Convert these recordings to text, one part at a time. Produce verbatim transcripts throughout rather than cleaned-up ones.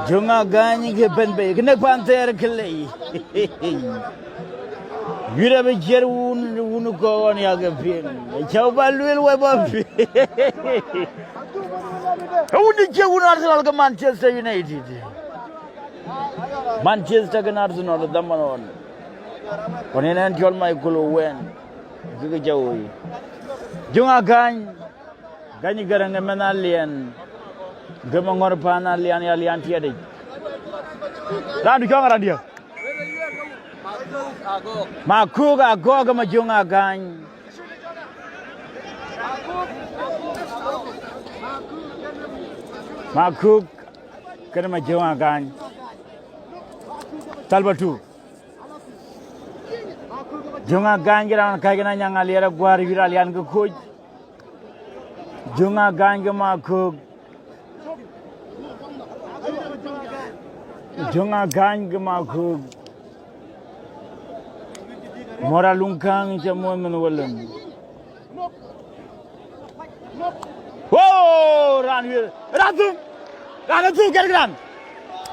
Jöŋ Agäny ke bɛ̈n bei, kënë Panther ke lei. Yuït abï ciɛ̈t wun, wun kɔn ya ke piŋ. Cäu ba lueel wai ba piŋ. Wun de ciɛ̈t wun Arsenal ke Manchester United. Manchester kën Arsenal dhaman ɣɔn. Ɣɔn yen ɛn cɔl Michael Owen. Kë ke cä woi. Jöŋ Agäny. Gäny Gäräŋ ë mɛnh Alian. Gëm aŋɔ̈r paan Alian, ya Alian tiɛɛt yic. Raandu cɔŋ raan diɛ̈. Makuk Agɔɔk ë Majöŋ Agäny. Makuk kënë Majöŋ Agäny. Thalbatu. Jöŋ Agäny ke raan kääc kën Anyaŋ Aliɛr Aguäär, yïr Alian ke koc. Jöŋ Agäny ke Makuk. Jöŋ Agäny ke Makuk. Mɔ̈r Aluŋ Käŋ cä muɔ̈th mɛnh Welon. Woo, raan wiëër, raan thöŋ, raan ë thöŋ, kɛ̈t raan.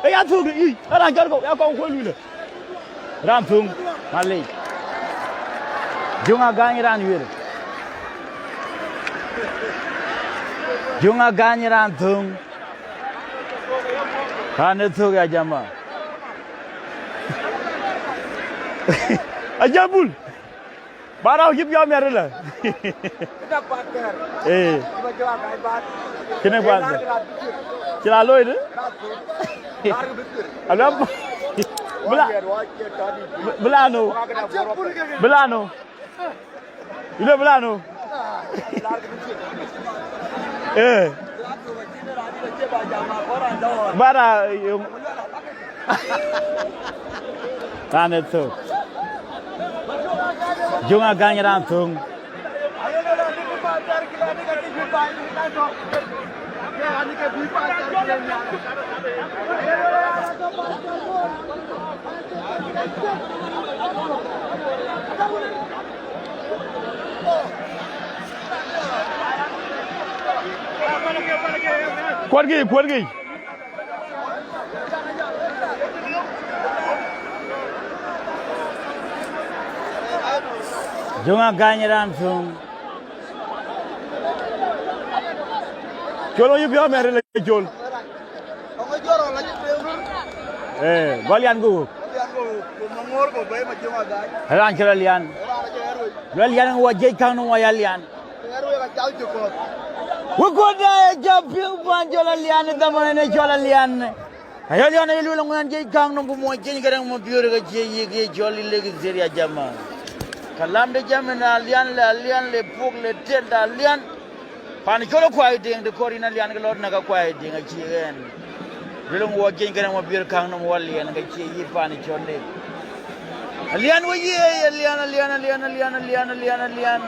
Ë ya thöŋ, ë raan cɔl kɔ̈u, ya kɔ̈u kuöl luilë. Raan thöŋ, malec. Jöŋ Agäny raan wiëër. Jöŋ Agäny raan thöŋ. Raan ë thöŋ ya jama. Ajabul. Ba rau cï piɔ̈u miɛt ëlë. Ee. Kënë kuath. Cï la looi dë? Ala, bï la, bï la no. Bï la no. Ilo bï la no. Ee. Bara, Raan ë thök. Jöŋ Agäny raan thöŋ. Kuɔtkï, kuɔtkï. Jöŋ Agäny raan thöŋ. Col wɔ yï piɔ̈u mɛn ril ë col. Ee, gɔl yan ke wök. Raan cï rɔ lian. Luɛl yan wɔ jiëc käŋ në wɔ ya lian. Wek kɔn dɛ jɔ piŋ pan cɔl Alian, dhaman ë cɔl Alian. Ayɔl yan aye luel ŋuɛ̈n jiëc käŋ nɔm ku muɔc jiëc Gäräŋ Mabiöör ke cie yik ye cɔl ilek Syria jama. Kalam de jam ënë Alian le, Alian le, puɔk le, tiɛt de Alian. Pan cɔl Kuai Deŋ de kɔɔr yïn Alian ke lɔ näk Kuai Deŋ acie ɣɛn. Luel ŋuɔk jiëc Gäräŋ Mabiöör käŋ nɔm wɔ Alian ke cie yï pan cɔl de. Alian wë ye, Alian, Alian, Alian.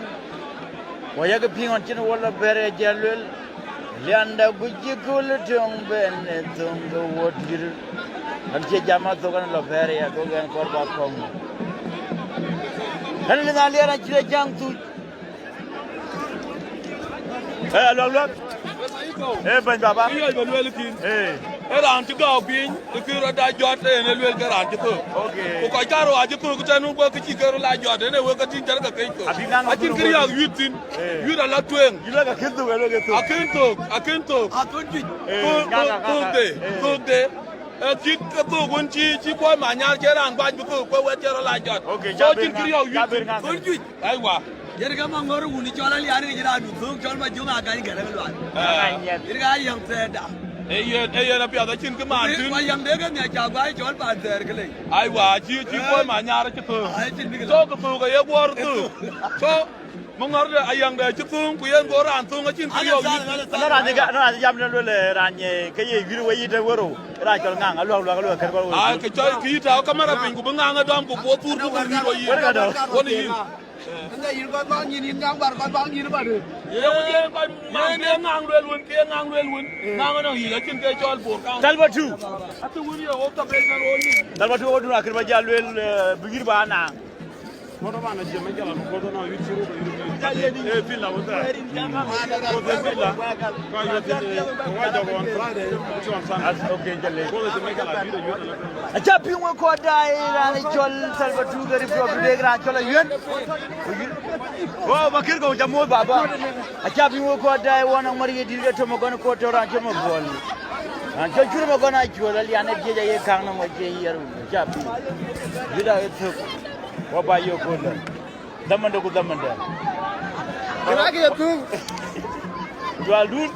Wɔ yakë piŋ ɣɔn cïn wɔ lɔ bɛ̈ɛ̈r ë jal luel, Lianda guc cï kööl ë töŋ bɛ̈n ë thöŋ ke wuɔ̈t dït. Ɣɛn cie jam athök, ɣɛn lɔ bɛ̈ɛ̈r ë ya, go ɣɛn kɔɔr ba kɔ̈ŋ. Ɣɛn lëŋ Alian acï rɔt jaŋ thuc. Ee, aluak luak. Ee, bɛ̈ny baba. Ee, bɛ̈ny baba. Ee. Ee raan cï gääu piny, të kï rɔt da jɔt, ee, në luel ke raan cï thök. Okay. Ku kɔc karou acï thök tɛ̈n, wek kë cï ke röt la jɔt, ee, në wek ke tïŋ cärë ke kec thök. Abï naŋ acïn kë riääk yuït thïn. Ee. Yuït ala tueŋ. Yï lëk akën thök, ee, lëk thök. Akën thök, akën thök. Ee, thök, thök, thök de, ee, thök de. Ee, cït ke thök wën cï, cï Kuɔi Manyaar cï raan guac bï thök, ku wɛ̈t cï rɔt la jɔt. Okay, so acïn kë riääk yuït thïn. Kɔn juëc. Aiwa. Yen ke Maŋɔ̈r wun cɔl Alian ke cï raandu thöŋ cɔl Majöŋ Agäny Gäräŋ Lual. Ah. Yen ka yäŋ thɛɛrda. Ee yen, ee yen apiath acïn kë man thïn. Wa yäŋ de ke nhiac ca guai cɔl pan thɛɛr ke lei. Aiwa, cï, cï Kuɔi Manyaar cï thöŋ. Ai, cïn bï ke so la. Ke thök aye guɔ̈ɔ̈r thök. So, Maŋɔ̈r de ayaŋde acï thöŋ, ku yen go raan thöŋ acïn kë yɔu yïth. Anɔŋ raan cï ga-, anɔŋ raan cï jam në lueel, eh, raan, eh, ke ye wïïr wei yït ë wërou, raan cɔl ŋaŋ, aluäk, luäk, aluäk, kër kɔl wei. Ai, ke cɔl kï yït, tääu kamera piny, ku bï ŋaŋ ë dɔm, ku buk thuur, buk wïïr wei yït. Wën ka dɔm. Wën yïn. Ënde yïn kɔc bäŋ yïn, yïn ŋaŋ bär kɔc bäŋ yïn bär. Ye ku yen kɔc maŋ ke ŋaŋ lueel wën, ke ŋaŋ lueel wën. Ŋaŋ ënɔŋ yïk, acïn ke cɔl bor kaŋ. Salva two. Athï wën ye wok tɔ piny man wok yïk. Salva two wok dun akër ba jal lueel, eh, bï wïïr ba naŋ. Kodo bana je me jala kodo na yut churu ko yut. Eh, villa wota. Kodo villa. Ka yut, eh, wa jogo on Friday, on Sunday. As, okay, jale. Kodo je me jala yut yut. Aca piŋ we kɔc daai raan cɔl Salva two ke Republic, raan cɔl Ayuen. Oh, bakir ko jamu baba. Aca piŋ we kɔc daai wan ŋɔ̈r ye dït ke tɔ̈ Magon, kɔc tɔ̈ raan cɔl Mabuɔl. Raan cɔl cur Magon acuɔl alian ë diëc aye kaŋ nɔm acie yer. Aca piŋ. Juda ë thök. Wa ba yök kööl dä. Dhamandä ku dhamandä. Kena ke ye thuk. Jualdun.